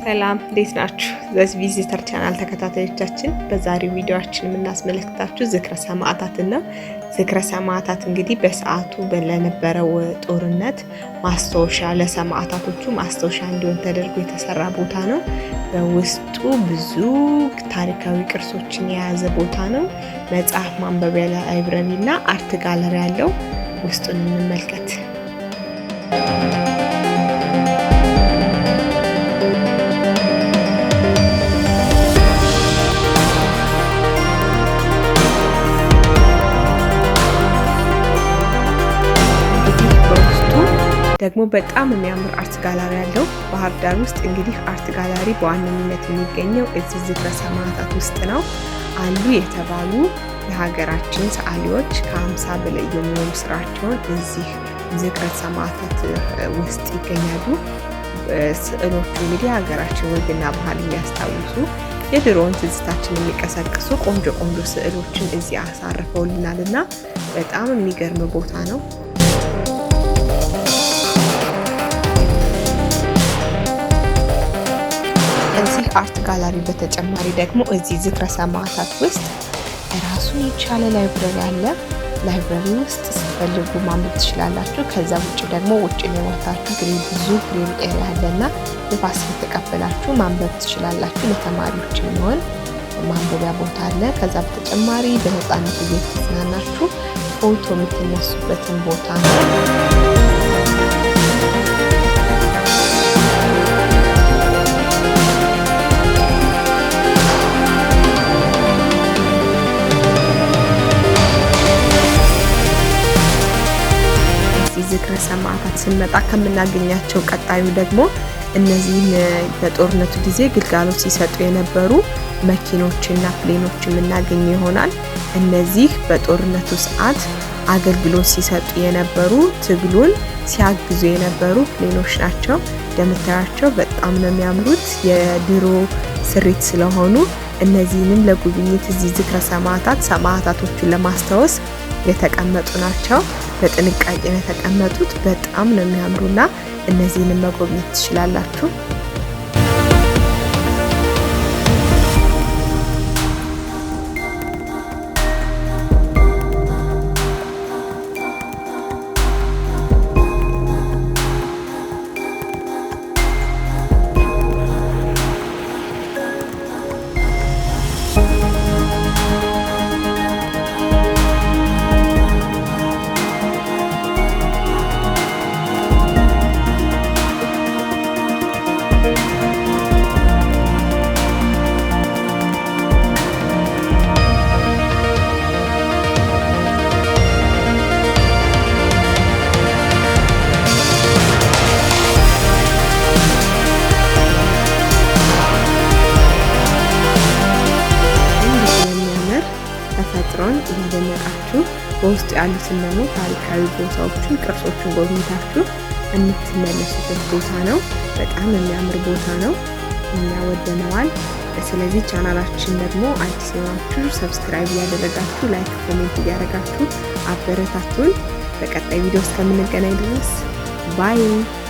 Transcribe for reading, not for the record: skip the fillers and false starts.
ሰላም፣ እንዴት ናችሁ? ዘ ቪዚተር ቻናል ተከታታዮቻችን፣ በዛሬው ቪዲዮአችን የምናስመለክታችሁ ዝክረ ሰማዕታትን ነው። ዝክረ ሰማዕታት እንግዲህ በሰዓቱ ለነበረው ጦርነት ማስታወሻ፣ ለሰማዕታቶቹ ማስታወሻ እንዲሆን ተደርጎ የተሰራ ቦታ ነው። በውስጡ ብዙ ታሪካዊ ቅርሶችን የያዘ ቦታ ነው። መጽሐፍ ማንበቢያ፣ library እና art gallery ያለው፣ ውስጡን እንመልከት። እንግዲህ በውስጡ ደግሞ በጣም የሚያምር art gallery ያለው። ባህር ዳር ውስጥ እንግዲህ art gallery በዋነኝነት የሚገኘው እዚህ ዝክረ ሰማዕታት ውስጥ ነው። አሉ የተባሉ የሀገራችን ሰዓሊዎች ከ50 በላይ የሚሆኑ ስራቸውን እዚህ ዝክረ ሰማዕታት ውስጥ ይገኛሉ። ስዕሎቹ እንግዲህ የሀገራችን ወግና ባህል የሚያስታውሱ፣ የድሮውን ትዝታችን የሚቀሰቅሱ ቆንጆ ቆንጆ ስዕሎችን እዚህ አሳርፈውልናል እና በጣም የሚገርም ቦታ ነው። ከዚህ art gallery በተጨማሪ ደግሞ እዚህ ዝክረ ሰማዕታት ውስጥ ራሱን የቻለ library አለ። Library ውስጥ ስትፈልጉ ማንበብ ትችላላችሁ። ከዛ ውጭ ደግሞ ውጭ ላይ ወታችሁ green ብዙ green area አለና ንፋስ የተቀበላችሁ ማንበብ ትችላላችሁ። ለተማሪዎች የሚሆን ማንበቢያ ቦታ አለ። ከዛ በተጨማሪ በነፃነት እየተዝናናችሁ ፎቶ የምትነሱበትን ቦታ ነው። እዚህ ዝክረ ሰማዕታት ስንመጣ ከምናገኛቸው ቀጣዩ ደግሞ እነዚህን በጦርነቱ ጊዜ ግልጋሎት ሲሰጡ የነበሩ መኪኖችና plane ኦች የምናገኝ ይሆናል። እነዚህ በጦርነቱ ሰዓት አገልግሎት ሲሰጡ የነበሩ፣ ትግሉን ሲያግዙ የነበሩ plane ኦች ናቸው። እንደምታያቸው በጣም ነው የሚያምሩት፣ የድሮ ስሪት ስለሆኑ እነዚህንም ለጉብኝት እዚህ ዝክረ ሰማዕታት ሰማዕታቶቹን ለማስታወስ የተቀመጡ ናቸው። በጥንቃቄ ነው የተቀመጡት። በጣም ነው የሚያምሩና እነዚህንም መጎብኘት ትችላላችሁ። የሚያምር ተፈጥሮን እያደነቃችሁ በውስጡ ያሉትን ደግሞ ታሪካዊ ቦታዎችን፣ ቅርሶችን ጎብኝታችሁ የምትመለሱበት ቦታ ነው። በጣም የሚያምር ቦታ ነው። እኛ ወደነዋል። ስለዚህ ቻናላችን ደግሞ አዲስ የሆናችሁ subscribe እያደረጋችሁ፣ like፣ comment እያደረጋችሁ አበረታቱን። በቀጣይ ቪዲዮ እስከምንገናኝ ድረስ bye።